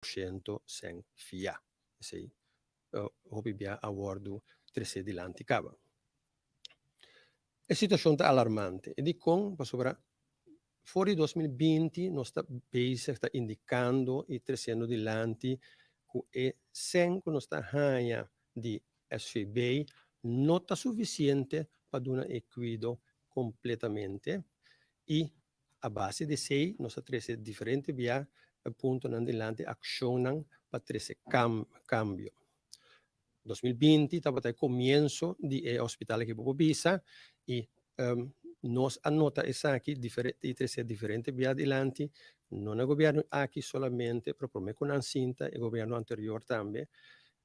Porshento sèn fiá. Esei hopi bia a wòrdu tresé dilanti kaba. E situashon ta alarmante. E dikon? Pasobra for di 2020 nos ta bezig ta indikando i tresiendo dilanti ku e sèn ku nos ta haña di SVB no ta sufisiente pa duna e kuido kompletamente i a base di esei nos a trese diferente bia e puntonan dilanti akshonnan pa trese kambio. 2020 tabata e komienso di e hospital aki bo por bisa i nos a nota esaki i trese diferente bia dilanti, no na gobièrnu aki solamente pero promé ku nan sinta e gobièrnu anterior tambe.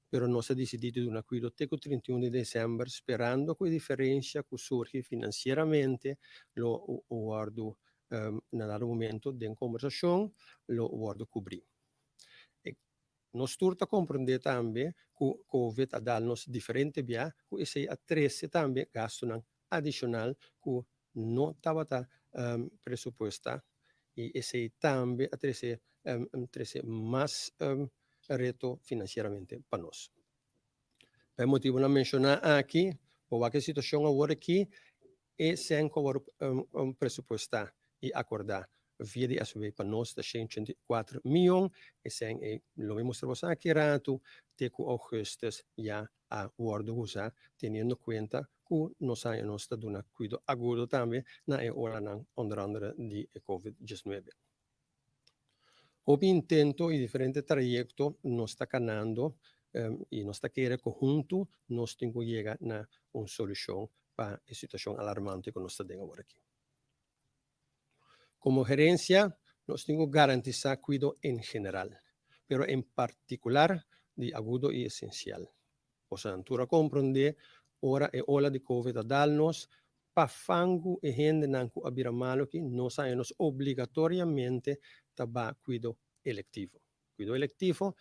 Pero nos a disidí di duna kuido te ku 31 di desèmber sperando ku e diferensia ku surgi finansieramente lo wòrdu na dado momento den kombersashon lo wòrdu kubrí. Nos tur ta komprondé tambe ku Covid a dal nos diferente bia ku esei a trese tambe gastunan adishonal ku no tabata presupuestá i esei tambe a trese trese mas reto finansieramente pa nos. Pa e motibunan menshoná aki, bo wak e situashon awor aki, e sèn ku a wòrdu presupuestá i akordá via di SVB pa nos ta 184 mion, e sèn ei lo mi mustra boso aki ratu te ku ougùstus ya a wòrdu usá teniendo kuenta ku nos aña nos ta duna kuido agudo tambe na e olanan onder andere di e Covid 19. Hopi intento i diferente trayekto nos ta kanando i nos ta kere ku huntu nos tin ku yega na un solushon pa e situashon alarmante ku nos ta den awor aki. Komo gerensia nos tin ku garantisá kuido en general, pero en partikular di agudo i esensial. Boso tur a komprondé ora e ola di Covid a dal nos, pa fangu e hendenan ku a bira malu aki, nos a haña nos obligatoriamente ta ba kuido elektivo. Kuido elektivo,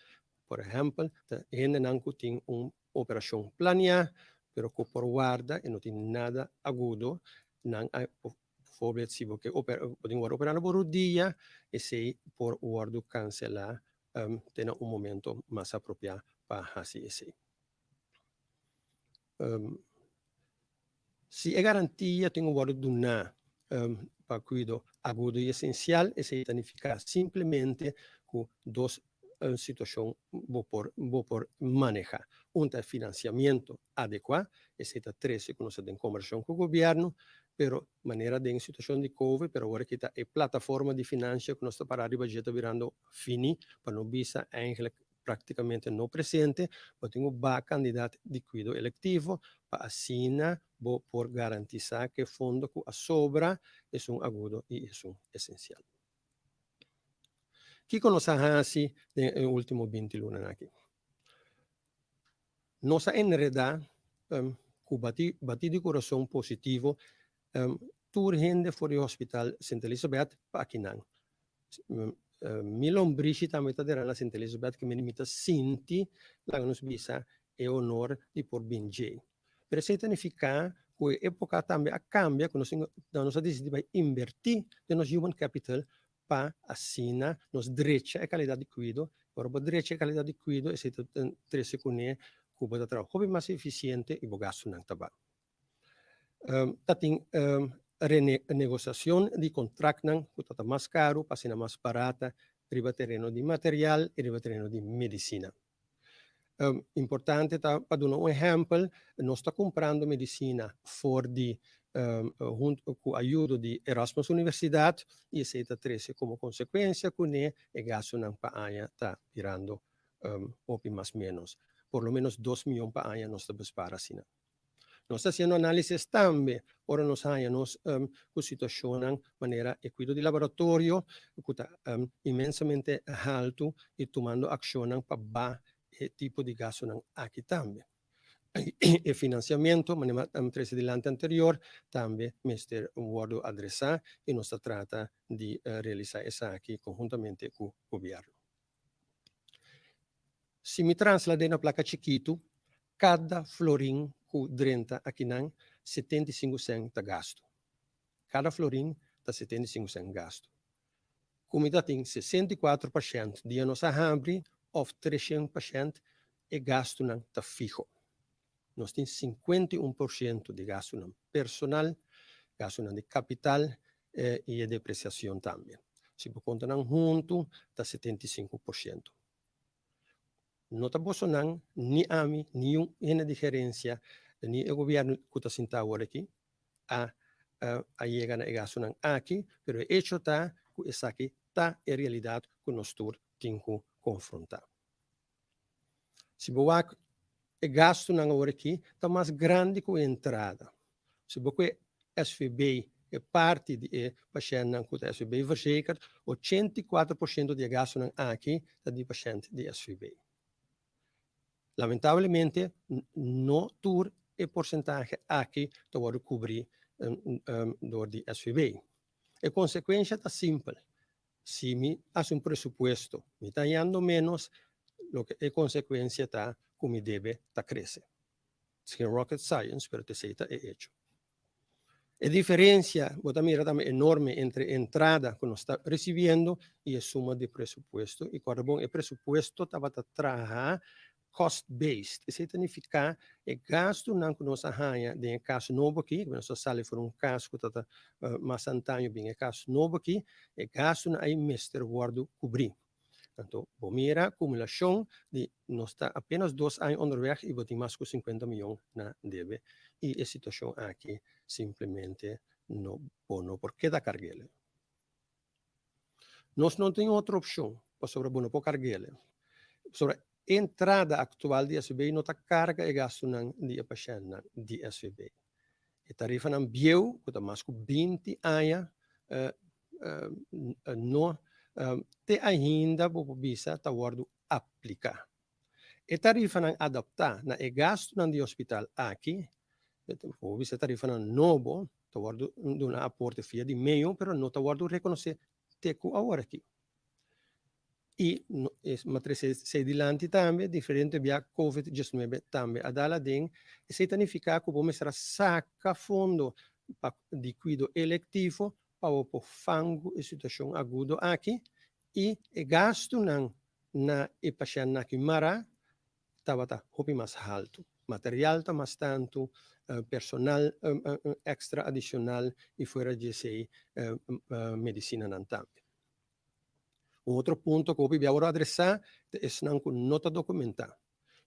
por ehèmpel, ta hendenan ku tin un operashon planiá, pero ku por warda i no tin nada agudo, nan a bijvoorbeeld si bo ke bo tin wòrdu operá na bo rudia, esei por wòrdu kanselá te na un momento mas apropiá pa hasi esei. Si e garantia tin ku wòrdu duná pa kuido agudo i esensial, esei ta nifiká simplemente ku dos situashon bo por bo por manehá. Un ta e finansiamentu adekuá, esei ta trese ku nos ta den kombersashon ku gobièrnu, pero manera den e situashon di covid, pero awor aki ta e plataforma di finansia ku nos ta pará riba dje ta birando fini, pa no bisa eigenlijk práktikamente no presente, bo tin ku baha kandidat di kuido elektivo pa asina bo por garantisá ku e fondo ku a sobra esun agudo i esun esensial. Kiko nos a hasi den e último 20 lunanan aki? Nos a enredá ku batí batí di kurason positivo tur hende for di hospital Sint Elisabeth pa akinan. Mi lombrishi tambe ta dera na Sint Elisabeth ku mi ta sinti laga nos bisa e honor di por bin dje. Pero esei ta nifiká ku e époka tambe a kambia ku nos tin nos a disidí bai inbertí den nos human capital pa asina nos drecha e kalidat di kuido. Ora bo drecha e kalidat di kuido esei ta trese kuné ku bo ta traha hopi mas efisiente i bo gastunan ta baha. Ta tin renegosiashon di kontraktnan ku ta ta mas karu pa asina mas barata riba tereno di material i riba tereno di medisina. Importante ta pa duna un ehèmpel, nos ta kumprando medisina for di huntu ku ayudo di Erasmus Universidat i esei ta trese komo konsekuensia kuné e gastunan pa aña ta birando hopi mas ménos. Por lo ménos 2 mion pa aña nos ta bespara asina. Nos ta hasiendo análisis tambe ora nos haña nos ku situashonnan manera e kuido di laboratorio ku ta inmensamente haltu i tumando akshonnan pa baha e tipo di gastunan aki tambe. E finansiamentu, manera mi a trese dilanti anterior, tambe mester wòrdu adresá i nos ta trata di realisá esaki konhuntamente ku gobièrnu. Si mi traslad'é na plaka chikitu, kada florin ku drenta akinan 75 sèn ta gastu. Kada florin ta 75 sèn gastu. Ku mi tatin 64% dia nos a habri òf 300%, e gastunan ta fiho. Nos tin 51% di gastunan personal, gastunan di kapital i e depresiashon tambe. Si bo konta nan huntu, ta 75%. No ta bosonan, ni ami, ni un hende di gerensia, ni e gobièrnu ku ta sintá awor aki, a yega na e gastunan aki, pero e hecho ta ku esaki ta e realidat ku nos tur tin ku konfrontá. Si bo wak e gastunan awor aki, ta mas grandi ku e entrada. Si bo kue SVB, e parti di e pashèntnan ku ta SVB verzekerd, 84% di e gastunan aki ta di pashènt di SVB. Lamentablemente, no tur e porsentahe aki ta wòrdu kubrí dor di SVB. E konsekuensha ta simpel. Si mi hasi un presupuesto, mi ta hañando ménos, loke e konsekuensia ta ku mi debe ta krese. Es geen rocket science, pero esei ta e hecho. E diferensia, bo ta mira tambe enorme entre entrada ku nos ta risibiendo i e suma di presupuesto. I kòrda bon, e presupuesto tabata traha cost-based. Esei ta nifiká e gastunan ku nos a haña den e kas nobo aki, nos a sali for un kas ku tabata mas antaño bin e kas nobo aki, e gastunan ei mester wòrdu kubrí. Anto, bo mira akumulashon di nos ta apenas 2 aña onderweg i bo tin mas ku 50 mion na debe. I e situashon aki simplemente no, bo no por keda karg'é. Nos no tin otro opshon pasobra bo no por karg'é. Sobre entrada aktual di SVB no ta karga e gastunan di e pashèntnan di SVB. E tarifanan bieu, ku ta mas ku 20 aña, no te ainda bo por bisa ta wòrdu apliká. E tarifanan adaptá na e gastunan di hospital aki, bo bisa tarifanan nobo, ta wòrdu duna aporte via di MEO, pero no ta wòrdu rekonosé te ku awor aki. I mi a trese esei dilanti tambe, diferente bia COVID-19 tambe a dal aden. Esei ta nifiká ku bo mester a saka fondo pa di kuido elektivo pa bo por fangu e situashon agudo aki i e gastunan na e pashèntnan aki mará tabata hopi mas haltu. Material ta mas tantu, personal èkstra adishonal i fuera di esei medisinanan tambe. Un otro punto ku hopi bia wòrdu adresá ta esnan ku no ta dokumentá.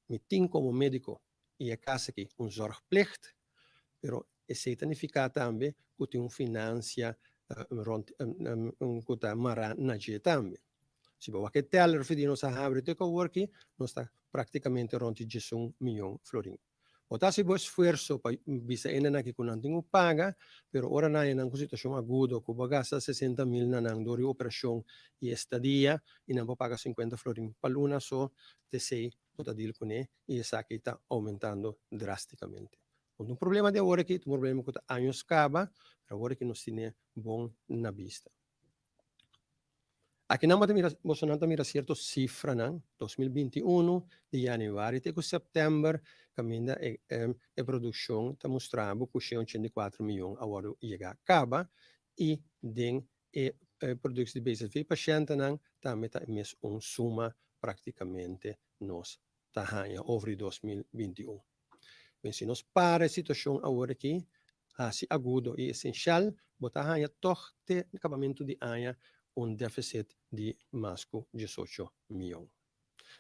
Mi tin komo médiko i e kas aki un zorgplicht, pero esei ta nifiká tambe ku tin un finansia rònt ku ta mará na dje tambe. Si bo wak e teller for di nos a habri te ku awor aki, nos ta práktikamente rònt di 11 mion florin. Bo ta hasi bo esfuerso pa bisa hendenan aki ku nan tin ku paga, pero ora nan haña nan ku situashon agudo ku bo a gasta 60 mil na nan dor di operashon i estadia i nan por paga 50 florin pa luna so, ta esei bo ta deal kuné i esaki ta oumentando drástikamente. Un problema di awor aki ta un problema ku ta años kaba, pero awor aki nos tene bon na bista. Aki nan bo ta mira, bosonan ta mira sierto sifranan, 2021, di yanüari te ku sèptèmber, kaminda e produkshon ta mustra bo ku 184 mion a wòrdu yegá kaba i den e produkshon di BZV pashèntenan tambe ta e mes un suma práktikamente nos ta haña over di 2021. Ben, si nos para e situashon awor aki, hasi agudo i esensial, bo ta haña tòg te akabamentu di aña un défisit di mas ku 18 mion.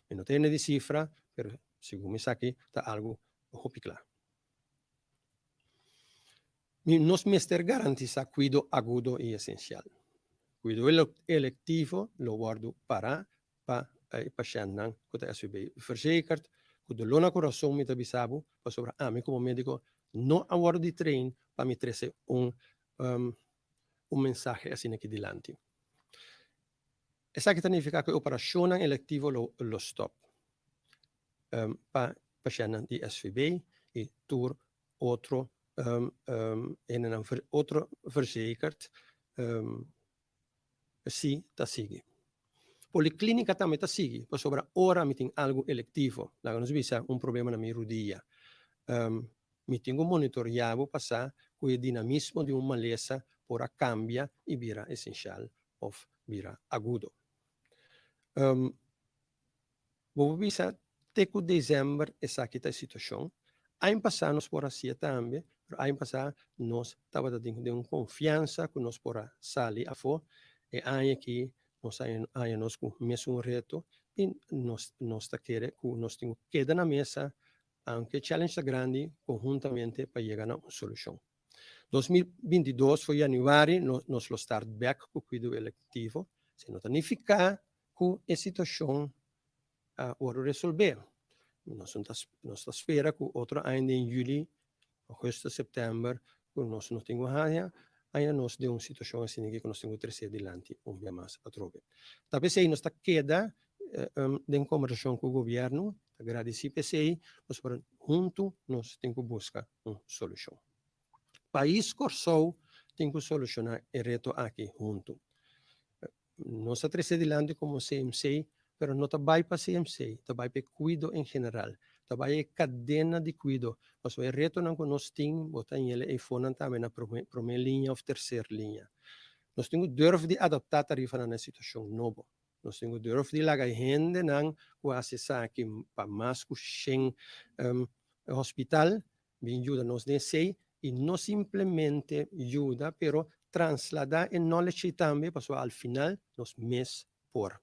Mi no tene di sifra, pero segun mi sa aki ta algu hopi kla. Nos mester garantisá kuido agudo i esensial. Kuido elektivo lo wòrdu pará pa e pashèntnan ku ta SVB verzekerd. Ku doló na kurason mi ta bisa bo, pasobra ami komo médiko no a wòrdu di train pa mi trese un mensahe asina aki dilanti. Esaki ta nifiká ku e operashonnan elektivo lo stòp pa pashèntnan di SVB i tur otro hendenan otro verzekerd si ta sigui. Poliklínika tambe ta sigui, pasobra ora mi tin algu elektivo, laga nos bisa un problema na mi rudia, mi tin ku monitoreá bo pa sa ku e dinamismo di un malesa por a kambia i bira esensial òf. bira agudo. Bo por bisa te ku desèmber esaki ta e situashon. Aña pasá nos por hasié tambe, pero aña pasá nos tabata tin den un konfiansa ku nos por a sali afó. E aña aki nos a haña nos ku mesun reto i nos nos ta kere ku nos tin ku keda na mesa, aunke e challenge ta grandi, konhuntamente pa yega na un solushon. 2022 for yanüari nos lo start bèk ku kuido elektivo. Esei no ta nifiká ku e situashon a wòrdu resolbé. Nos ta nos ta spera ku otro aña den yüli, ougùstùs, sèptèmber ku nos no tin ku haña haña nos den un situashon asina ku nos tin ku tresé dilanti un bia mas atrobe. Ta p'esei nos ta keda den kombersashon ku gobièrnu, ta gradisí p'esei, pasobra huntu nos tin ku buska un solushon. Pais Kòrsou tin ku solushoná e reto aki huntu. Nos a trese dilanti komo CMC, pero no ta bai pa CMC, ta bai pa e kuido en general, ta bai e kadena di kuido, pasobra e retonan ku nos tin, bo ta yele eifonan tambe na prome prome liña òf terser liña. Nos tin ku durf di adaptá tarifanan na e situashon nobo. Nos tin ku durf di laga e hendenan ku hasi esaki pa mas ku shen hospital bin yuda nos den esei i no simplemente yuda pero trasladá e knowledge ei tambe pasobra al final nos mes por.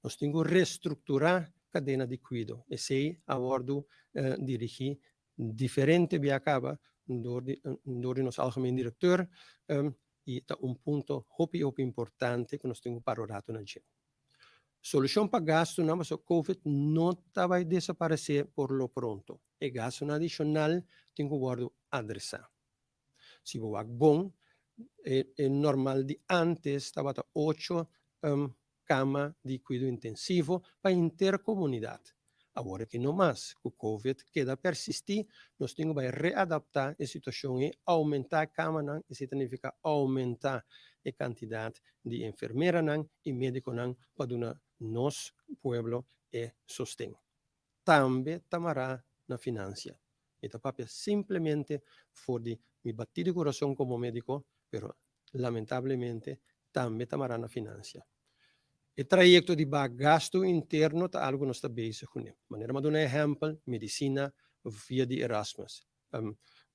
Nos tin ku restrukturá kadena di kuido. Esei a wòrdu dirigí diferente bia kaba dor di dor di nos algemeen direkteur i ta un punto hopi hopi importante ku nos tin ku para un ratu na dje. Solushon pa gastunan pasobra Covid no ta bai desaparesé por lo pronto. E gastunan adishonal tin ku wòrdu adresá. Si bo wak bon, e e normal di ántes tabata ocho kama di kuido intensivo pa henter komunidat. Awor aki no mas, ku Covid keda persistí, nos tin ku bai readaptá e situashon ei, oumentá e kamanan, esei ta nifiká oumentá e kantidat di enfermeranan i médikonan pa duna nos pueblo e sosten. Tambe ta mará na finansia. Mi ta papia simplemente for di mi batí di kurason komo médiko, pero lamentablemente tambe ta mará na finansia. E trayekto di baha gastu interno ta algu ku nos ta bezig kuné. Manera mi a duna ehèmpel, medisina via di Erasmus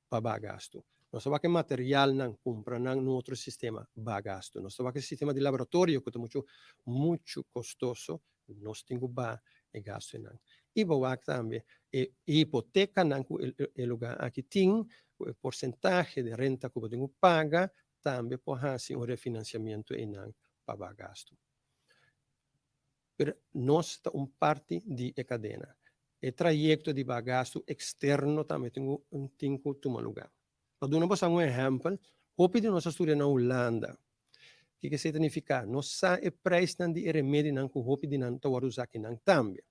pa baha gastu. Nos ta wak e materialnan, kumpra nan na un otro sistema, baha gastu. Nos ta wak e sistema di laboratorio ku ta muchu muchu kostoso, nos tin ku baha e gastunan. I bo wak tambe e hipotekanan ku e lugá aki tin, ku e porsentahe di renta ku bo tin ku paga, tambe por hasi un refinansiamentu einan pa baha gastu. Pero nos ta un parti di e kadena. E trayekto di baha gastu eksterno tambe tin ku tin ku tuma lugá. Pa duna boso un ehèmpel, hopi di nos a studia na Hulanda. Kiko esei ta nifiká? Nos sa e preisnan di e remedinan ku hopi di nan ta wòrdu usá akinan tambe.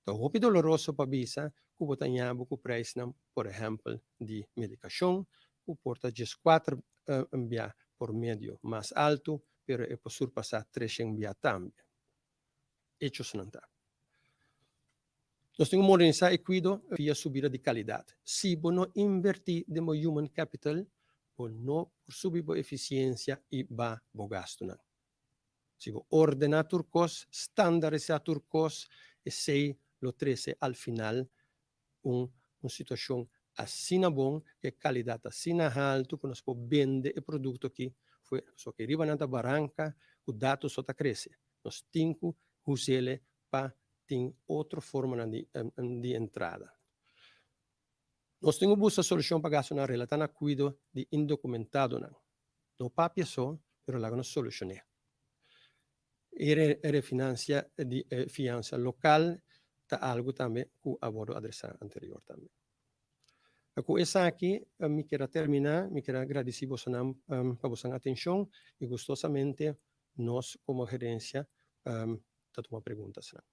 Ta hopi doloroso pa bisa ku bo ta ña bo ku preisnan, por ehèmpel, di medikashon, ku por ta 14 bia por medio mas altu, pero e por surpasá 300 bia tambe. Echosnan ta. Nos tin ku modernisá e kuido via subida di kalidat. Si bo no invertí den bo human capital, bo no por subi bo efisiensia i baha bo gastunan. Si bo ordená tur kos, standarisá tur kos, esei lo trese al final un un situashon asina bon, ku e kalidat asina haltu ku nos por bende e produkto aki fuera. Pasobra riba nan ta baranka ku dato so ta krese. Nos tin ku us'ele pa tin otro formanan di di entrada. Nos tin ku buska solushon pa gastunan relatá na kuido di indokumentadonan. No papia so, pero laga nos solushoné. E refinansia di e fiansa lokal ta algu tambe ku a wòrdu adresá anterior tambe. Ku esaki mi kier a terminá, mi kier a gradisí bosonan pa bosonan atenshon i gustosamente nos komo gerensia ta tuma preguntasnan.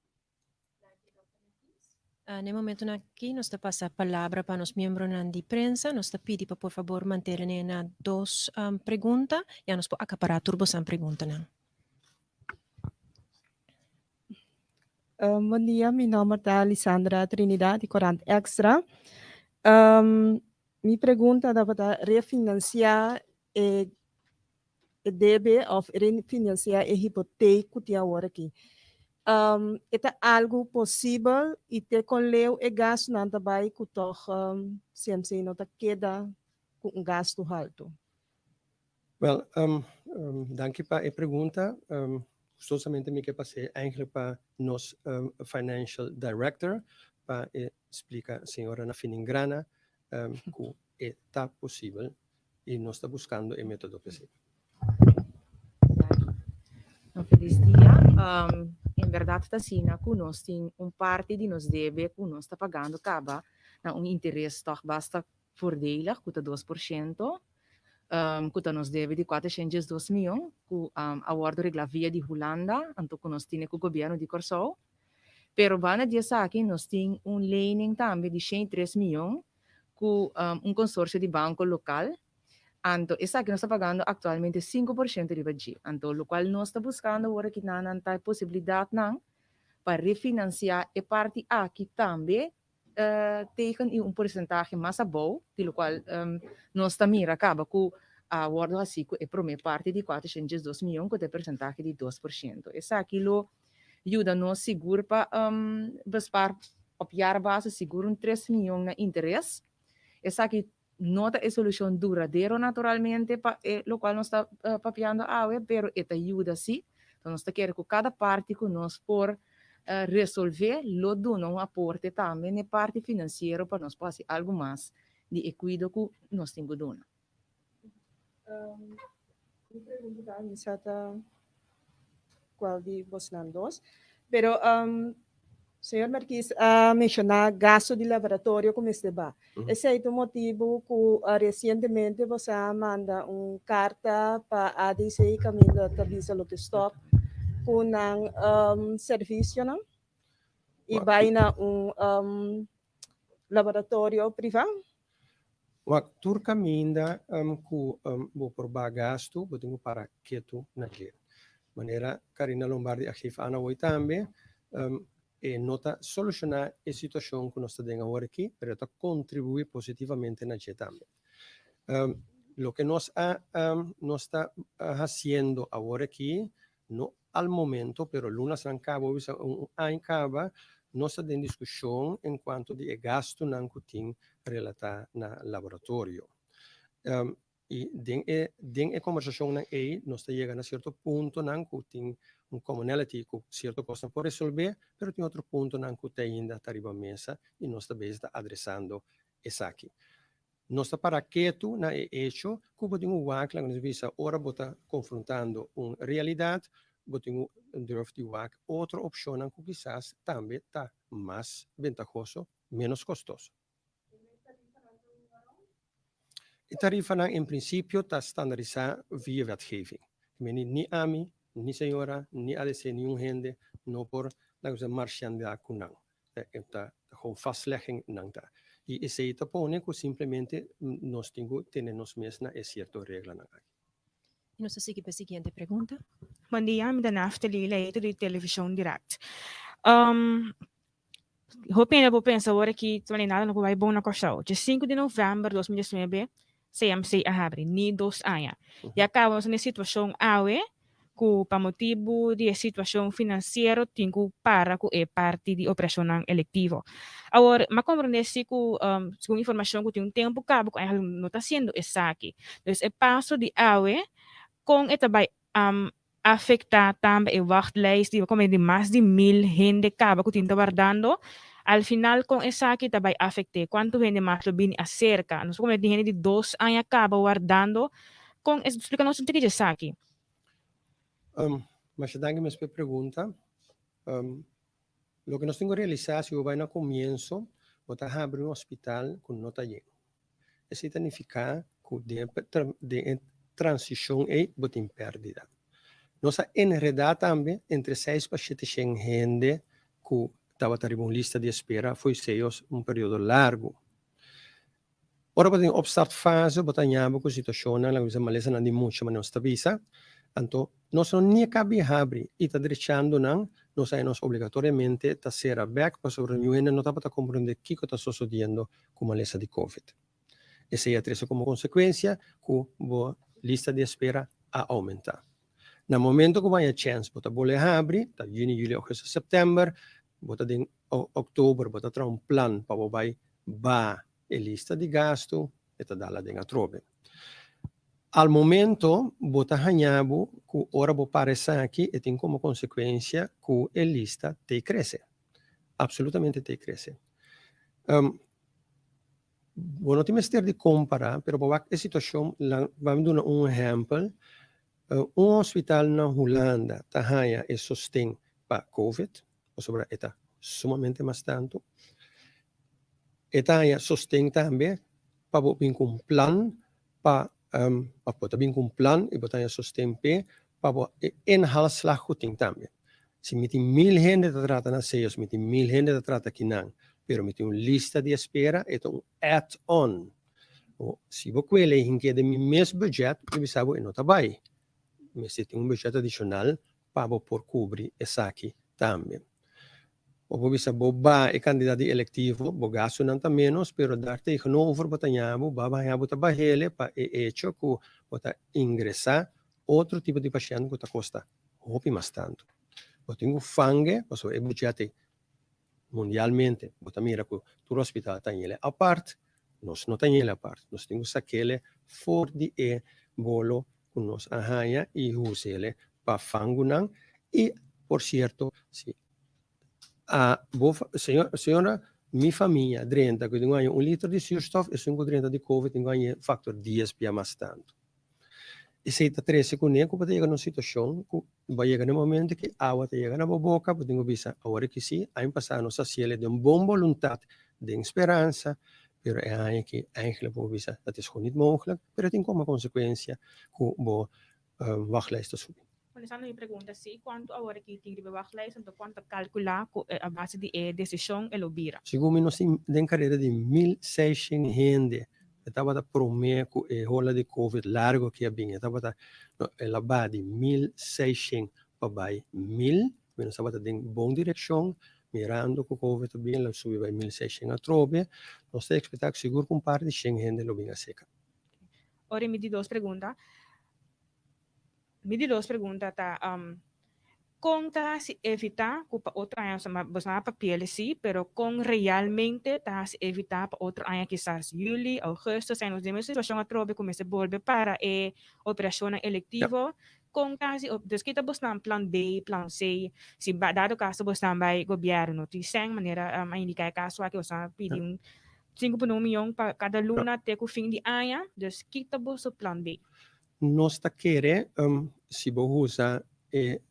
Na e momentonan aki nos ta pasa palabra pa nos miembronan di prensa. Nos ta pidi pa por fabor mantené na dos pregunta, ya nos por akapará tur bosan preguntanan. Bon dia, mi nomber ta Lisandra Trinidad di Corant Extra. Mi pregunta tabata refinansiá e. e debe òf refinansiá e hipotek ku tin awor aki. E ta algu posibel i te kon leu e gastunan ta bai ku tòg CMC no ta keda ku un gastu haltu? Wel, danki pa e pregunta. Gustosamente mi ke pas'é eigenlijk pa nos financial director pa e splika señora na finingrana ku e ta posibel i nos ta buskando e metodo p'esei. Un felis dia. En berdad ta asina cu nos tin un parti di nos debe cu nos ta pagando caba na un interes toch basta voordelig cu ta 2%, cu ta nos debe di 412 mion cu a wordo regla via di Hulanda, anto cu nos tine cu gobierno di Corsou. Pero banda di esaki nos tin un lening tambe di 103 mion cu un consorcio di banco local. Anto, esaki nos ta pagando actualmente 5% riba dje. Anto, locual nos ta buscando awor aki nan ta posibilidad nan pa refinancia e parti aki tambe tegen un porcentahe mas abou, di locual nos ta mira caba cu a wordo haci cu e prome parti di 402 mion cu e porcentahe di 2%. Esaki lo yuda nos sigur pa bespaar op jaarbasis sigur un 3 mion na interes. Esaki no ta e solucion duradero naturalmente pa locual nos ta papiando awe, pero e ta yuda si. Anto nos ta kere cu cada parti cu nos por resolve lo duna un aporte tambe na parti financiero pa nos por haci algo mas di e cuido cu nos tin cu duna. Mi pregunta ta, mi sa ta cual di bosnan dos, pero señor Marquis a menciona gasto di laboratorio cu mester ba. Esey ta motibo cu recientemente boso a manda un carta pa ADC caminda ta bisa lo ke stop cu nan servicio nan y bay na un laboratorio priva? Wak, tur caminda cu bo por baha gasto, bo tin cu para ketu na dje. Manera Carina Lombardi a geef aan awe tambe, e no ta soluciona e situacion cu nos ta den awor aki, pero ta contribui positivamente na dje tambe. Loke nos ta haciendo awor aki, no al momento, pero lunanan caba, un aña caba, nos ta den discusion en cuanto di e gastonan cu tin relata na laboratorio. Y den e conversacionnan ey, nos ta yega na cierto puntonan cu tin un commonality cu cierto cos por resolve, pero tin otro puntonan cu ainda ta riba mesa y nos ta bezig ta adresando esaki. Nos ta para ketu na e hecho cu bo tin un wak nos bisa ora bo ta confrontando un realidad, bo tin un durf di wak otro opcion cu kisas tambe ta mas ventahoso, menos costoso. E tarifanan en principio ta standardisa via wetgeving. Meni ni ami, ni señora, ni ADC, ni un hende no por laga marcianda cu nan. Ta gewoon vastlegging nan ta. Y esey ta pone cu simplemente nos tin cu tene nos mes na e cierto reglanan aki. Y nos ta sigui pa e siguiente pregunta. Bon dia, mi ta Naftali Leito di Television Direct. Hopi hende por pensa awor aki nada no por bay bon na Kòrsou. Dia 5 di novèmber di 2019, CMC a habri, ni 2 aña. Ya kaba nos den situashon awe, ku pa motibu di situashon finansiero tin ku para ku e parti di operashon elektivo. Awor, m'a komprondé si ku segun informashon ku tin un tempu kaba ku eigenlijk no ta hasiendo esaki. Dus e paso di awe, kon e ta bai afektá tambe e wachtlijst di komo di mas di 1000 hende kaba ku tin ta wardando. Al final kon esaki ta bai afektá kuantu hende mas lo bini aserka. Nos komo di hende di 2 aña kaba wardando. Kon splika nos un tiki esaki. Masha danki mes pa e pregunta. Loke nos tin ku realisá, si bo bai na komienso, bo ta habri un hospital ku no ta yen. Esei ta nifiká ku den transishon ei bo tin pèrdida. Nos a enredá tambe entre 6 pa 700 hende ku tabata riba un lista di espera fo'i seis un periodo largu. Ora bo tin opstartfase, bo ta haña ku situashonnan, laga bisa malesanan di mucha, ma nos ta bisa. Anto, nos no ni kaba di habri i ta drechando nan, nos a nos obligatoriamente ta sera bèk pasobra niun hende no tabata komprondé kiko ta sosodiendo ku malesa di COVID. Esei a trese komo konsekuensia ku bo lista di espera a oumentá. Na momento ku bo haña chèns bo ta bolbe habri, ta yüni, yüli, ougùstùs, sèptèmber, bo ta den òktober bo ta traha un plan pa bo bai baha e lista di gastu, e ta dal aden atrobe. Al momento bo ta haña bo ku ora bo para esaki e tin komo konsekuensia ku e lista t'ei krese. Absolutamente t'ei krese. Bo no tin mester di kompará, pero bo wak e situashon, ban duna un ehèmpel, un hospital na Hulanda ta haña e sosten pa covid, pasobra e ta sumamente mas tantu, e ta haña sosten tambe pa bo bin ku un plan pa, òf bo ta bin ku un plan i bo ta haña sosten p'e pa bo e inhaalslag ku tin tambe. Si mi tin mil hende ta trata na Seos, mi tin mil hende ta trata kinan, pero mi tin un lista di espera, e ta un add-on. O, si bo kuele e hink'é den mi mes budget, mi bisa bo e no ta bai. Mester tin un budget adishonal pa bo por kubri esaki tambe. Bo por bisa bo ba e kantidat di elektivo, bo gastunan ta ménos, pero dar tegenover bo ta ña bo, ba baña bo ta bahele pa e echo ku bo ta ingresá otro tipo di pashènt ku ta kosta hopi mas tantu. Bo tin ku fange pasobra e budget ei mundialmente bo ta mira ku tur hospital ta ñele apart, nos no ta ñele apart, nos tin ku sakele for di e bolo ku nos a haña i usele pa fangunan i por sierto si a bo señor señora mi famia drenta ku tin ku haña un litro di zuurstof esun ku drenta di covid tin ku haña factor dies bia mas tantu. Esei ta trese kuné ku bo ta yega na un situashon ku bo a yega na e momento ku awa ta yega na bo boka, bo tin ku bisa awor aki si, aña pasá nos a hasiel den bon boluntat, den speransa, pero e aña aki eigenlijk bo bisa dat is gewoon niet mogelijk, pero e tin komo konsekuensia ku bo wachtlijst ta subi. Contestando mi pregunta si, kuantu awor aki tin riba e wachtlijst, anto kuantu ta kalkulá ku a base di e desishon e lo bira? Segun mi nos tin den karera di 1600 hende e tabata promé ku e hola di covid largo ki a bin e tabata el a baha di 1600 pa bai 1000, mi nos tabata den bon direkshon mirando ku covid a bin el a subi bai 1600 atrobe, nos ta ekspektá ku sigur ku un par di shen hende lo bin aseka. Ora mi di dos pregunta. Mi di dos pregunta ta, kon ta hasi evitá ku pa otro aña, bo sa papia sí, pero kon realmente ta hasi evitá pa otro aña kisas yüli, ougùstùs, nos den mes situashon atrobe ku mester bolbe para e operashonnan elektivo, kon ta hasi, dus kita bosnan plan B, plan C, si dado kaso bosnan bai gobièrnu tin sèn manera a indiká e kaso aki bosnan a pidi un 5,1 mion pa kada luna te ku fin di aña, dus kita boso plan B? Nos ta kere si bo usa e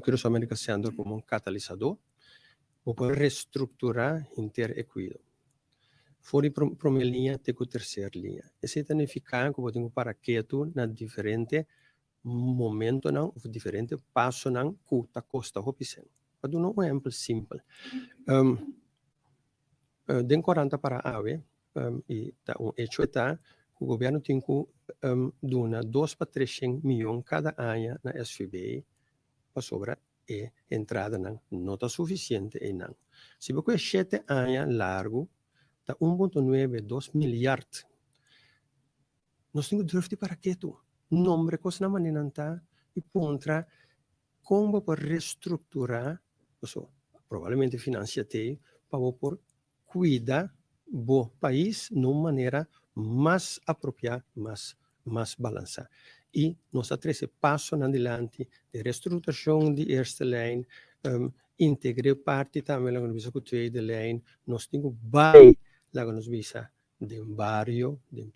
Curaçao Medical Center komo un katalisadó, bo por restrukturá henter e kuido. For di promé liña te ku terser liña. Esei ta nifiká ku bo tin ku para ketu na diferente momentonan òf diferente pasonan ku ta kosta hopi sèn. Pa duna un ehèmpel simpel, den korant ta para awe i ta un hecho e ta ku gobièrnu tin ku duna dos pa treshen miyon kada aña na SVB pasobra e entradanan no ta sufisiente einan. Si bo kohe shete aña largu ta un punto nuebe dos milyard. Nos tin ku durf di para ketu, nombre kosnan manera nan ta i puntra kon bo por restrukturá, paso probablemente finansia t'ei, pa bo por kuida bo pais na un manera mas apropiá, mas mas balansá. I nos a trese pasonan dilanti di restrukturashon di eerste lijn, integr'é parti tambe laga nos bisa ku tweede lijn, nos tin ku bai laga nos bisa den bario, den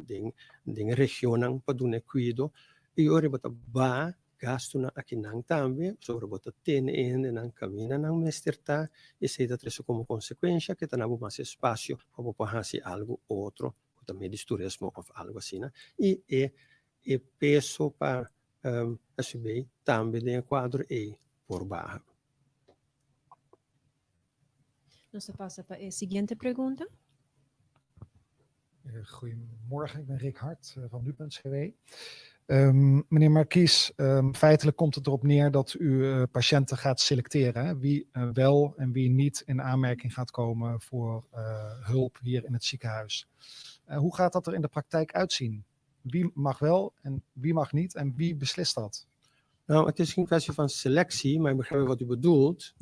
den den regionnan pa duna e kuido i ora bo ta baha gastunan akinan tambe pasobra bo ta tene e hendenan kaminda nan mester ta, esei ta trese komo konsekuensha ke ta na bo mas espasio pa bo por hasi algu otro ku ta medisch turismo òf algu asina i e e peso pa SVB tambe den e kuadro ei por baha. Nos ta pasa pa e siguiente pregunta. Goedemorgen, ik ben Rick Hart van nu.cw. Meneer Markies, feitelijk komt het erop neer dat u patiënten gaat selecteren. Hè? Wie wel en wie niet in aanmerking gaat komen voor hulp hier in het ziekenhuis. Hoe gaat dat er in de praktijk uitzien? Wie mag wel en wie mag niet en wie beslist dat? Nou, het is geen kwestie van selectie, maar ik begrijp wat u bedoelt.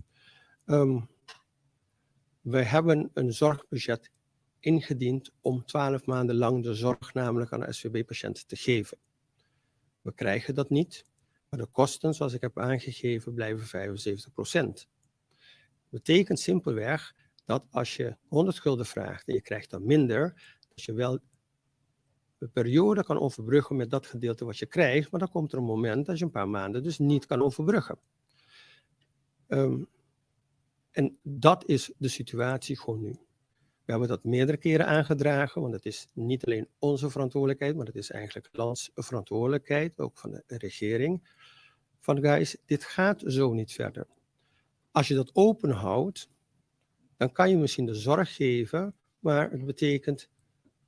We hebben een zorgbudget ingediend om 12 maanden lang de zorg namelijk aan de SVB-patiënten te geven. We krijgen dat niet, maar de kosten, zoals ik heb aangegeven, blijven 75%. Betekent simpelweg dat als je 100 gulden vraagt en je krijgt dan minder, dat je wel de periode kan overbruggen met dat gedeelte wat je krijgt, maar dan komt er een moment dat je een paar maanden dus niet kan overbruggen. En dat is de situatie gewoon nu. We hebben dat meerdere keren aangedragen, want het is niet alleen onze verantwoordelijkheid, maar het is eigenlijk landsverantwoordelijkheid, ook van de regering. Van guys, dit gaat zo niet verder. Als je dat open houdt, dan kan je misschien de zorg geven, maar het betekent,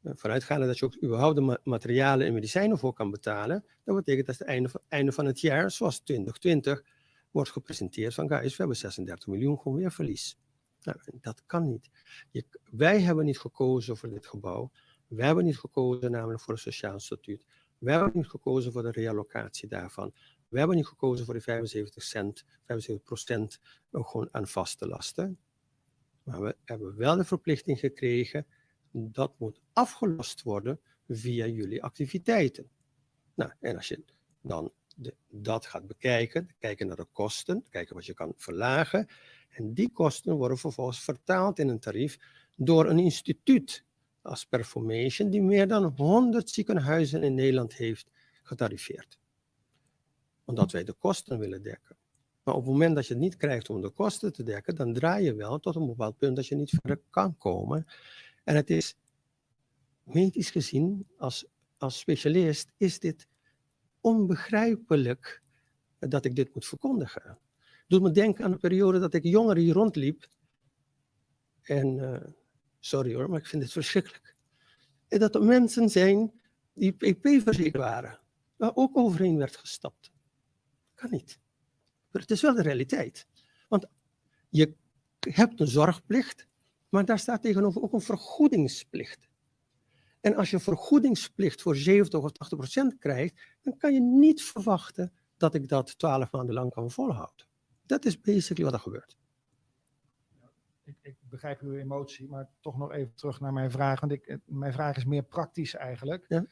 vanuitgaande dat je ook überhaupt de materialen en medicijnen voor kan betalen, dat betekent dat het einde van het jaar, zoals 2020, wordt gepresenteerd van guys, we hebben 36 miljoen gewoon weer verlies. Nou, dat kan niet. Wij hebben niet gekozen voor dit gebouw. Wij hebben niet gekozen namelijk voor een sociaal statuut. Wij hebben niet gekozen voor de reallocatie daarvan. We hebben niet gekozen voor die 75 cent, 75% ook gewoon aan vaste lasten. Maar we hebben wel de verplichting gekregen, dat moet afgelost worden via jullie activiteiten. Nou, en als je dan dat gaat bekijken, kijken naar de kosten, kijken wat je kan verlagen. En die kosten worden vervolgens vertaald in een tarief door een instituut als Performation, die meer dan 100 ziekenhuizen in Nederland heeft getarifeerd. Omdat wij de kosten willen dekken. Maar op het moment dat je het niet krijgt om de kosten te dekken, dan draai je wel tot een bepaald punt dat je niet verder kan komen. En het is medisch gezien, als specialist, is dit onbegrijpelijk dat ik dit moet verkondigen. Doet me denken aan de periode dat ik jonger hier rondliep. En sorry hoor, maar ik vind het verschrikkelijk. En dat er mensen zijn die PP-verzekerd waren, waar ook overheen werd gestapt. Kan niet. Maar het is wel de realiteit. Want je hebt een zorgplicht, maar daar staat tegenover ook een vergoedingsplicht. En als je vergoedingsplicht voor 70 of 80% krijgt, dan kan je niet verwachten dat ik dat 12 maanden lang kan volhouden. Dat is basically wat er gebeurt. Ik begrijp uw emotie, maar toch nog even terug naar mijn vraag. Want mijn vraag is meer praktisch eigenlijk.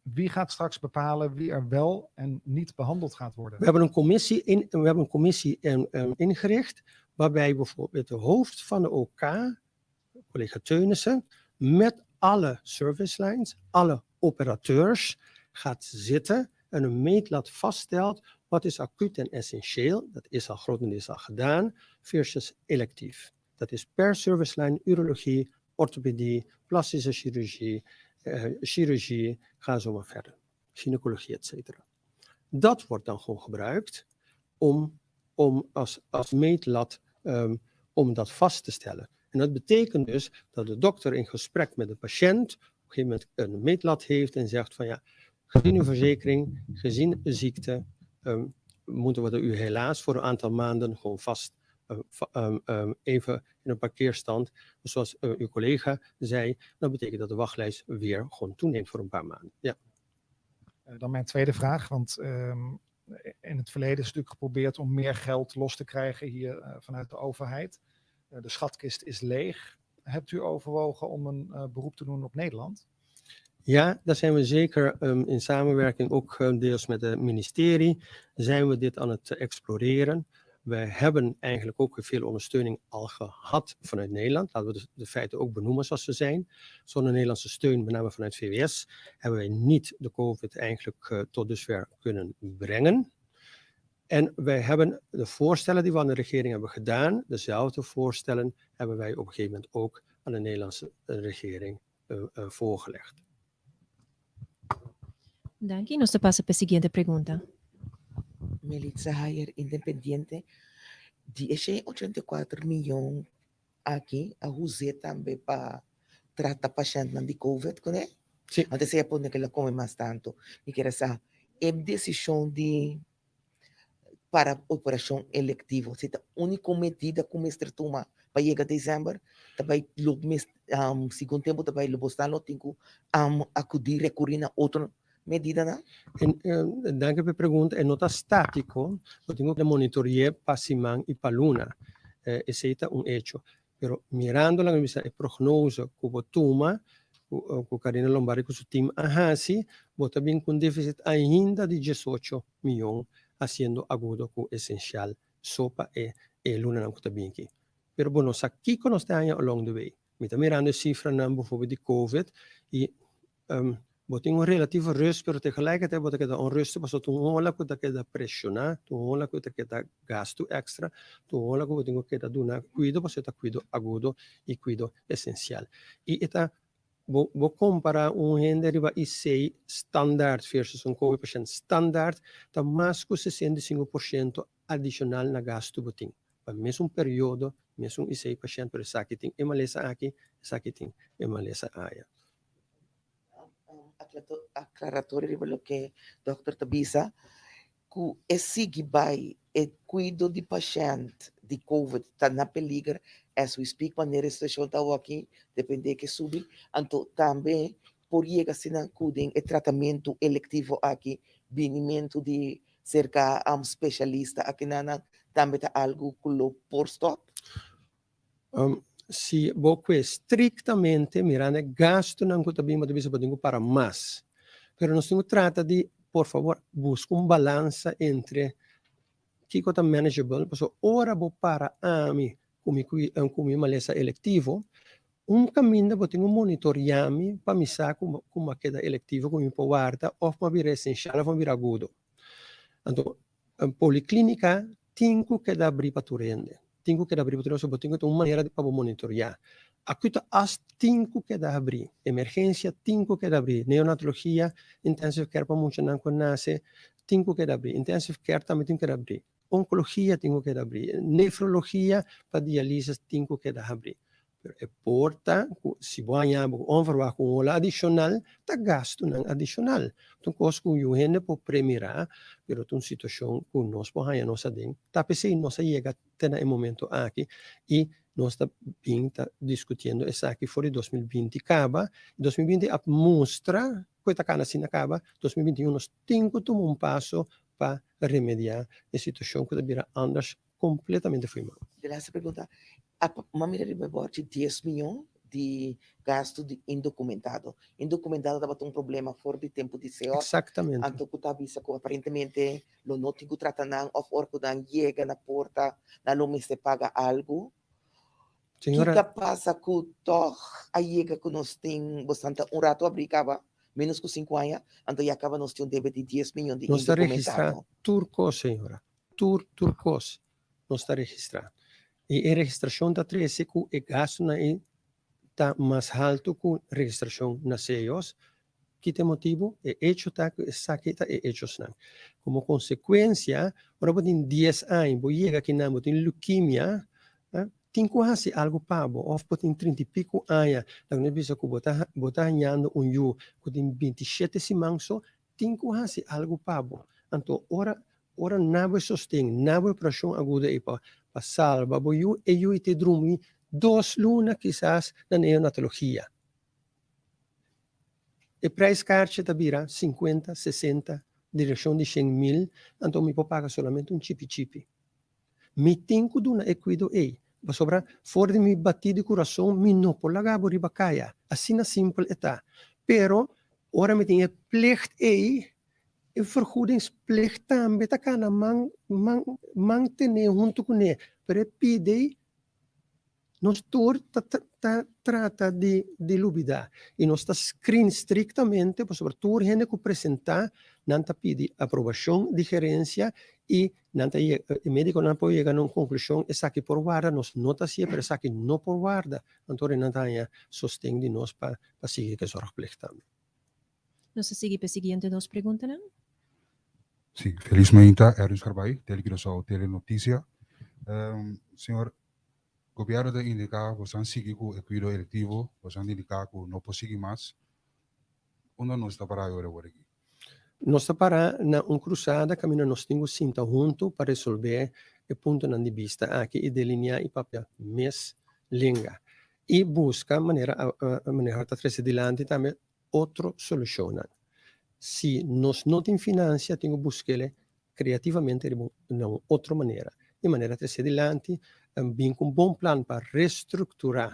Wie gaat straks bepalen wie er wel en niet behandeld gaat worden? We hebben een commissie ingericht, waarbij bijvoorbeeld de hoofd van de OK, collega Teunissen, met alle service lines, alle operateurs, gaat zitten en een meetlat vaststelt wat is acuut en essentieel, dat is al grotendeels al gedaan, versus electief. Dat is per service line urologie, orthopedie, plastische chirurgie, chirurgie, ga zo maar verder. Gynaecologie, et cetera. Dat wordt dan gewoon gebruikt om als meetlat om dat vast te stellen. En dat betekent dus dat de dokter in gesprek met de patiënt op een gegeven moment een meetlat heeft en zegt van ja, gezien uw verzekering, gezien de ziekte, moeten we u helaas voor een aantal maanden gewoon vast even in een parkeerstand. Zoals uw collega zei, dat betekent dat de wachtlijst weer gewoon toeneemt voor een paar maanden. Ja. Dan mijn tweede vraag, want in het verleden is natuurlijk geprobeerd om meer geld los te krijgen hier vanuit de overheid. De schatkist is leeg. Hebt u overwogen om een beroep te doen op Nederland? Ja, daar zijn we zeker in samenwerking, ook deels met het ministerie, zijn we dit aan het exploreren. We hebben eigenlijk ook veel ondersteuning al gehad vanuit Nederland. Laten we de feiten ook benoemen zoals ze zijn. Zonder Nederlandse steun, met name vanuit VWS, hebben wij niet de COVID eigenlijk tot dusver kunnen brengen. En wij hebben de voorstellen die we aan de regering hebben gedaan, dezelfde voorstellen hebben wij op een gegeven moment ook aan de Nederlandse regering voorgelegd. Danki. Nos ta pasa pa e siguiente pregunta. Melitza Hayer, Independiente. Di e 84 mion aki, a usa tambe pa trata pashènt di COVID, kuné? Si. Anto e pone ku el a kome mas tantu. Mi ke sa, e desishon di Para operashon elektivo. Si ta úniko medida ku mester tuma pa yega desèmber, ta bai lo mes segun tempu ta bai lo bosnan lo tin ku akudí rekurí na otro medidanan? Danki pa e pregunta. E no ta státiko, bo tin ku monitori'é pa siman i pa luna. Esei ta un echo. Pero mirando laga mi bisa e prognose ku bo tuma ku Carina Lombardi ku su team a hasi, bo ta bin ku un deficit ainda di diesocho miyon hasiendo agudo ku esensial so pa e e lunanan ku ta bin aki. Pero bo no sa kiko nos ta haña along the way. Mi ta mirando e sifranan bijvoorbeeld di covid i Bo tin un relativo rust, pero tegelijkertijd bo ta keda onrustig pasobra ta un ola ku ta keda preshoná, ta un ola ku ta keda gastu èkstra, ta un ola ku bo tin ku keda duna kuido pasobra ta kuido agudo i kuido esensial. I e ta, bo bo kompará un hende riba IC standaard versus un covid pashènt standaard, ta mas ku 65% adishonal na gastu bo tin pa mesun periodo, mesun IC pashènt, pero esaki tin e malesa aki, esaki tin e malesa aya. Aclaratorio riba loke dokter ta bisa, cu e sigui bay e cuido di pashent di covid ta na peliger as we speak manera e situacion ta awo aki, depende ke subi, anto tambe por yega asina cu den e tratamento electivo aki binimento di cerca specialista akinanan tambe ta algo cu lo por stop? Si bo kue striktamente mirando e gastunan ku ta bin, bo ta bisa bo tin ku para mas. Pero nos tin ku trata di, por fabor, buska un balansa entre kiko ta manageable, pasobra ora bo para ami ku mi ku mi malesa elektivo, un kaminda bo tin ku monitoria mi pa mi sa ku mi a keda elektivo, ku mi por warda òf mi a bira esenshal òf mi a bira agudo. Anto Poliklinika tin ku keda abrí pa tur hende. Tin ku keda abrí pa tur hende, pasobra bo tin ku tin un manera pa bo monitoriá. Akute as tin ku keda abrí, emergensia tin ku keda abrí, neonatologia, intensive care pa muchanan ku a nase tin ku keda abrí, intensive care tambe tin ku keda abrí, onkologia tin ku keda abrí, nefrologia pa dialisis tin ku keda abrí. Pero e por ta ku si bo haña bo ku onverwacht ku un ola adishonal, ta gastunan adishonal. Ta un kos ku yu hende por premirá, pero ta un situashon ku nos por haña nos aden. Ta p'esei nos a yega te na e momento aki i nos ta bin ta diskutiendo esaki for di 2020 kaba. 2020 a mustra ku e ta kana asina kaba. 2021 nos tin ku tuma un paso pa remediá e situashon ku ta bira anders completamente fo'i man. De laatste pregunta, a mira riba e bòrchi 10 miyon di gastu di indocumentado. Indocumentado tabata un problema for di tempu di SEOC. Exactamente. Anto ku ta bisa ku aparentemente lo no tin ku trata nan òf ora ku nan yega na porta nan lo mester paga algu. Señora. Kiko a pasa ku tòg a yega ku nos tin bastante un ratu abrí kaba menos ku sinku aña anto ya kaba nos tin un debe di 10 miyon di Nos ta registrá indocumentado. tur kos, señora. Tur tur kos nos ta registrá. I e registrashon ta trese ku e gastunan ei ta mas haltu ku registrashon na CEOs. Ki ta e motibu? E echo ta ku esaki ta e echosnan. Komo konsekuensia, ora bo tin dies aña, bo yega akinan, bo tin leukemia, tin ku hasi algu pa bo. Òf bo tin trinta i piku aña, laga nos bisa ku bo ta bo ta hañando un yu ku tin 27 siman so, tin ku hasi algu pa bo. Anto ora Ora na bo e sosten, na bo e operashon agudo ei pa pa salba bo yu, e yu ei ta drumi dos luna kisas na neonatologia. E prijskaartje ta bira 50, 60, direkshon di shen mil, anto mi por paga solamente un chipi chipi. Mi tin ku duna e kuido ei, pasobra for di mi batí di kurason mi no por laga bo riba kaya. Asina simpel e ta. Pero ora mi tin e plicht ei, E vergoedingsplicht tambe ta kana man man man tené huntu kuné, pero e pidi nos tur ta ta trata di di lubidá i nos ta screen striktamente pasobra tur hende ku presentá nan ta pidi aprobashon di gerensia i nan ta yega e médikonan por yega na un konklushon esaki por warda nos no ta hasié pero esaki no por warda anto nan ta haña sosten di nos pa pa sigui ku e zorgplicht tambe. Nos ta sigui p'e siguiente dos preguntanan. Sí, felizmente Erwin Scarbay, Tele Curaçao, Tele Noticia. Señor, gobierno ta indica bosan sigui cu e cuido electivo, bosan indica cu no por sigui mas. Unda nos ta para awor aki? Nos ta para na un krusada kaminda nos tin ku sinta huntu pa resolvé e puntonan di bista aki i delineá i papia mes lenga i buska manera manera ta trese dilanti tambe otro solushonnan. Si nos no tin finansia tin ku busk'el kreativamente riba na un otro manera i manera trese dilanti bin ku un bon plan pa restrukturá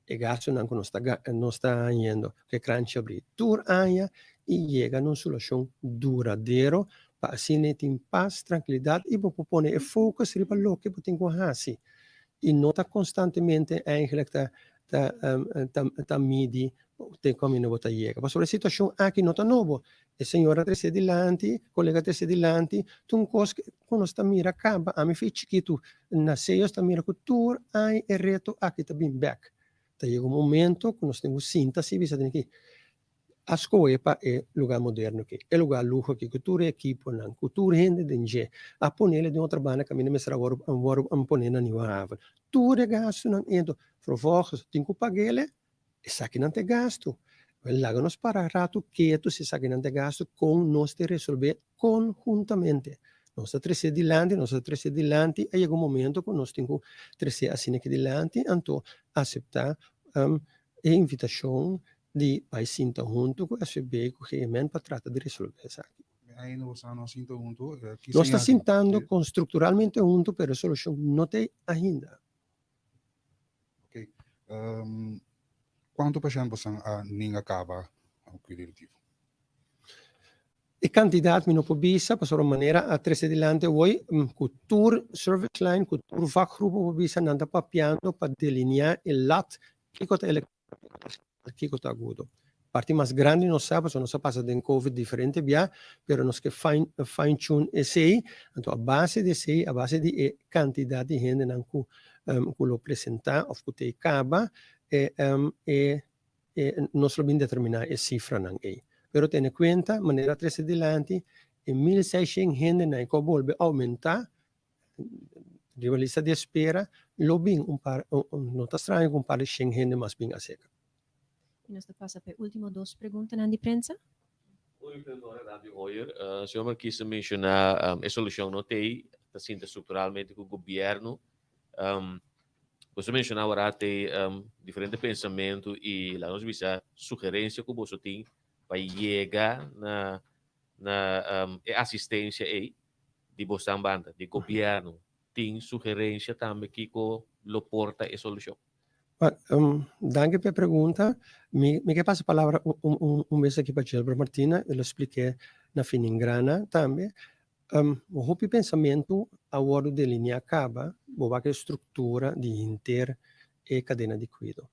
e gastunan ku nos ta nos ta hañendo ku e kranchi abrí tur aña i yega na un solushon duradero pa asina e tin pas, trankilidat i bo por pone e focus riba loke bo tin ku hasi i no ta konstantemente eigenlijk ta ta ta ta midi te kaminda bo ta yega pasobra e situashon aki no ta nobo E señora a trece dilanti, colega a trece dilanti, ta un cos cu nos ta mira caba, ami fi chikitu na Seos ta mira cu tur aña e reto aki ta bin bek. Ta yega un momento cu nos tin cu sinta si bisa tin ki a scoge pa e lugar moderno aki, e lugar luho aki cu tur e equiponan, cu tur hende den dje, a ponele den otro banda caminda mester a worde a pone na Nieuwe Haven. Tur e gastonan ento, vervolgens tin cu pagele. Esakinan ta e gastu. Wel, laga nos para ratu ketu si esakinan ta e gastu, kon nos ta resolvé konhuntamente. Nos ta tresé dilanti, nos ta tresé dilanti, a yega un momento ku nos tin ku tresé asina aki dilanti, anto aseptá e invitashon di bai sinta huntu ku SVB, ku GMN pa trata di resolvé esaki. Ainda bo sa no sinta huntu? Ki Nos ta señal sintando kon strukturalmente huntu, pero e solushon no ta ei ainda. Ok. Kuantu pashènt bosan a ninga kaba ku e direktivo? E kantidat mi no por bisa pasobra manera a trese dilanti awor ku tur service line, ku tur vakgroepen por bisa nan ta papiando pa delineá e lat kiko ta Kiko ta agudo? Parti mas grandi nos sa pasobra nos a pasa den covid diferente bia, pero nos ke fine fine tune esei, anto a base di esei, a base di e kantidat di hendenan ku ku lo presentá òf ku ta e kaba, e e e nos lo bin determiná e sifranan ei. Pero tene kuenta, manera a trese dilanti, e 1600 hendenan ku a bolbe oumentá Riba lista di espera lo bin un par, no ta straño ku un par di shen hende mas bin aserka. I nos ta pasa pa e ultimo dos preguntanan di prensa. Radio Hoyer, Señor Marquis a menciona e solucion no t'ey, ta sinta structuralmente cu gobierno. Boso a menciona awor t'ey diferente pensamento y laga nos bisa sugerencia cu boso tin pa yega na na e asistencia ey di bosan banda, di gobierno, tin sugerencia tambe kico lo por ta e solucion? Danki pa e pregunta. Mi mi ke pasa palabra un un un bes aki pa Gilbert Martina, e lo splik'é na finingrana tambe. Hopi pensamentu a wòrdu delineá kaba bo wak e struktura di henter e kadena di kuido.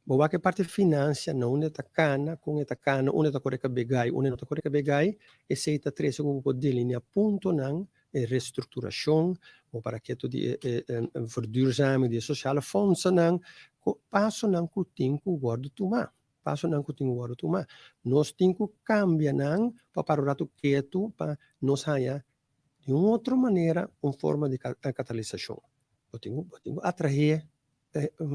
Bo wak e parti financia na unda e ta cana, con e ta cana, unda e ta core cabegai, unda e no ta core cabegai, esey ta trece cu bo por delinea puntonan, e restructuracion, bo para keto di e e verduurzaming di e sociale fondsennan, cu pasonan cu tin cu wordo tuma, pasonan cu tin cu wordo tuma. Nos tin cu cambia nan pa para un rato keto pa nos haya di un otro manera un forma di catalisacion. Bo tin cu bo tin cu atrae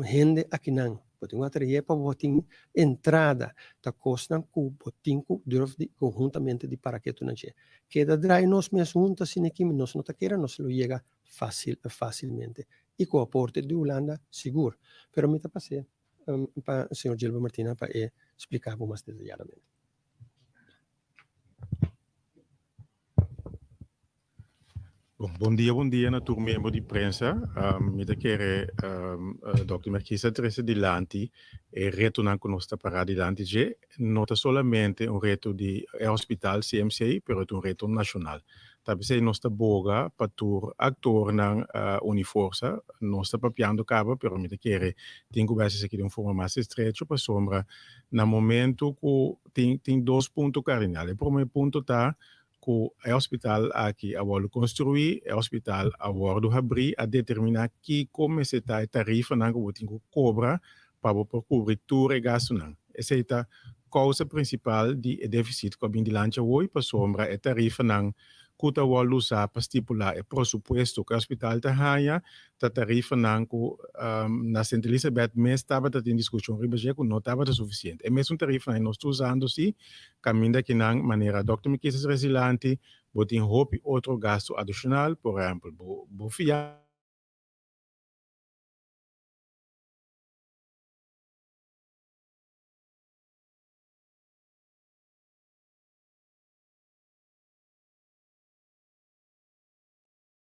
hende akinan, bo tin ku atraé pa bo tin entrada, ta kosnan ku bo tin ku durf di konhuntamente di para ketu nan dje. Keda drai nos mes huntu asina aki nos no ta kere nos lo yega fásil fásilmente i ku aporte di Hulanda sigur. Pero mi ta pas'é pa señor Gilbert Martina pa e splika bo mas detayadamente. Bon, bon dia, bon dia na tur miembro di prensa. Mi ta kere Dòkter Merkis a trese dilanti e retonan ku nos ta pará dilanti dje. No ta solamente un reto di e hospital CMC, pero e ta un reto nashonal. Ta p'esei nos ta boga pa tur aktornan uni forsa. Nos ta papiando kaba, pero mi ta kere tin ku bai hasi esaki den un forma mas estrecho pasobra na momento ku tin tin dos punto kardinal. E promé punto ta ku e hospital aki a wòrdu konstruí, e hospital a wòrdu habrí, a determiná kiko mester ta e tarifanan ku bo tin ku kobra pa bo por kubri tur e gastunan. Esei ta kousa prinsipal di e defisit ku a bin dilanti awor pasobra e tarifanan ku ta wòrdu usá pa stipulá e prosupuesto ku e hospital ta haña, ta tarifanan ku na Sint Elisabeth mes tabata tin diskushon riba dje ku no tabata sufisiente. E mesun tarifanan nos ta usando si kaminda kinan manera dòkter Mikises Resilanti bo tin hopi otro gastu adishonal, por ehèmpel bo bo fia.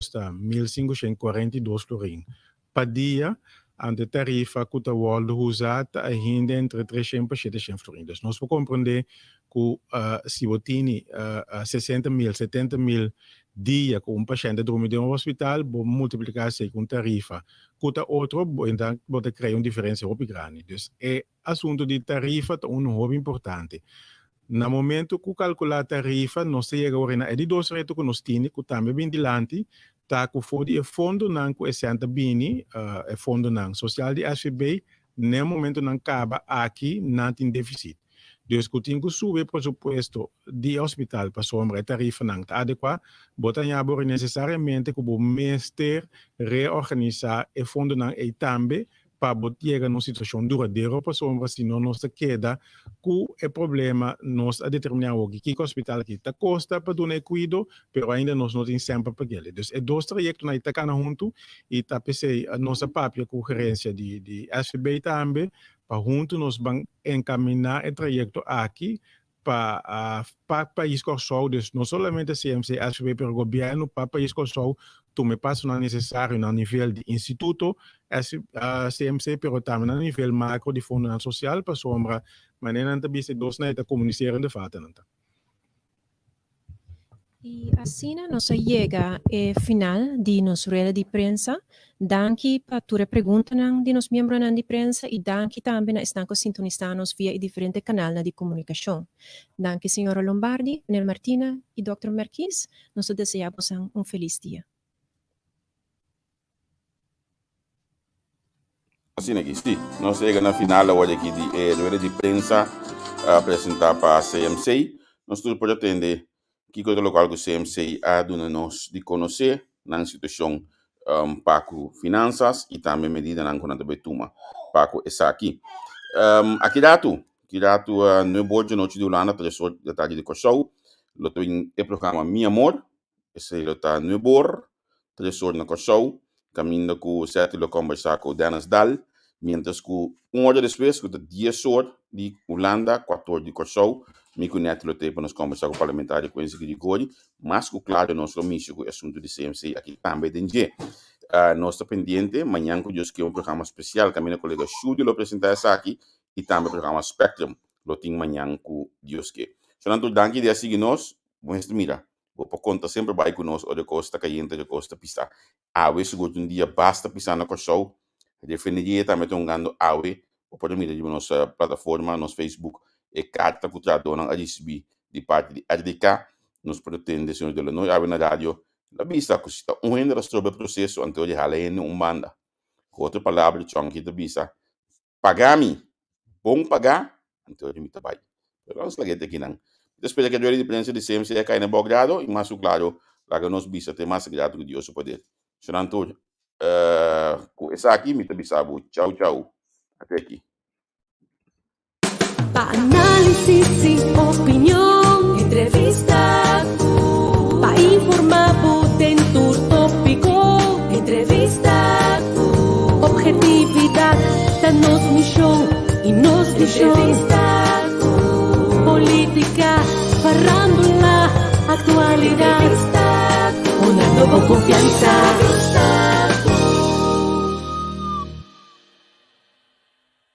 Kosta 1542 florin pa dia, anto e tarifa ku ta wòrdu usa ta ainda entre 300 pa 700 florin. Dus nos por komprendé ku si bo tini 60 mil, 70 mil dia ku un pashènt ta drumi den un hospital, bo multipliká esei ku un tarifa ku ta otro, bo bo ta krea un diferensia hopi grandi. Dus e asuntu di tarifa ta unu hopi importante. Na momento ku kalkulá tarifa nos ta yega ora na e di dos reto ku nos tini ku tambe bin dilanti ta ku for di e fondonan ku e sèn ta bini, e fondonan sosial di SVB, n'e momentonan kaba aki nan tin defisit. Dus ku tin ku subi e presupuesto di e hospital pasobra e tarifanan ta adekuá, bo ta haña bo nesesariamente ku bo mester reorganisá e fondonan ei tambe pa bo yega na un situashon duradero pasobra si no nos ta keda ku e problema. Nos a determiná awoki kiko hospital aki ta kosta pa duna e kuido pero ainda nos no tin semper pa kele. Dus e dos trayektonan ei ta kana huntu i ta p'esei nos a papia ku gerensia di di SVB tambe pa huntu nos ban enkaminá e trayekto aki pa pa pais Kòrsou, dus no solamente CMC, SVB, pero gobièrnu pa pais Kòrsou tuma e pasonan nesesario na nivel di instituto CMC, pero tambe na nivel makro di fondonan sosial, pasobra manera nan ta bisa e dosnan e ta komuniserende faltanan ta. I asina nos a yega e final di nos rueda di prensa. Danki pa tur e preguntanan di nos miembronan di prensa i danki tambe na esnan ku a sintonisá nos via e diferente kanalnan di komunikashon. Danki señora Lombardi, meneer Martina i dòkter Merkies. Nos ta deseá bosan un felis dia. Asina aki, sí. Nos a yega na final awor aki di e rueda di prensa presentá pa CMC. Nos tur por a tende kiko ta lokual ku CMC a duna nos di konosé nan situashon pa ku finansas i tambe medidanan ku nan ta bai tuma pa ku esaki. Aki ratu, aki ratu nuebe or djanochi di Hulanda, tres or di tardi di Kòrsou, lo ta bin e programa Mi Amor. Esei lo ta nuebe or, tres or na Kòrsou, kaminda ku Seti lo kòmbersá ku Dennis Daal, miéntras ku un ora despues, ku ta dies or di Hulanda, kuater or di Kòrsou, mi ku Netty lo t'ei pa nos kòmbersá ku parlamentario Quincy Grigori. Mas ku klaro nos lo mishi ku e asuntu di CMC aki tambe den dje. Nos ta pendiente, mañan ku Dios ke un programa spesial kaminda kolega Shudy lo presentá esaki i tambe programa Spectrum lo tin mañan ku Dios ke. Shonnan tur danki di a sigui nos. Bo mester mira, bo por konta semper bai ku nos ora e kos ta kayente, ora e kos ta pisá. Awe sigur ta un dia basta pisá na Kòrsou. Refineria tambe ta hungando awe. Bo por a mira riba nos plataforma, nos Facebook, e karta ku trahadónan a risibí di parti di RDK. Nos por a tende señor Delanoy awe na radio. El a bisa ku si ta un hende ta stroba e proseso, anto e hala hende un banda. Ku otro palabra, Chonky ta bisa, Paga mi, bon pagá, anto mi ta bai. Pero nos laga e tekinan. Mi ta spera ku e duele di prensa di CMC a kai na bo grado i mas ku klaro laga nos bisa te mas grato ku Dios su poder. Shonnan tur, ku esaki mi ta bisa bo chau chau. Ate aki. Pa análisis i opinion, entrevista ku. Pa informá bo den tur tópiko, entrevista ku. Objetividat ta nos mishon i nos vishon. Entrevista ku. Polítika, farándula, aktualidat.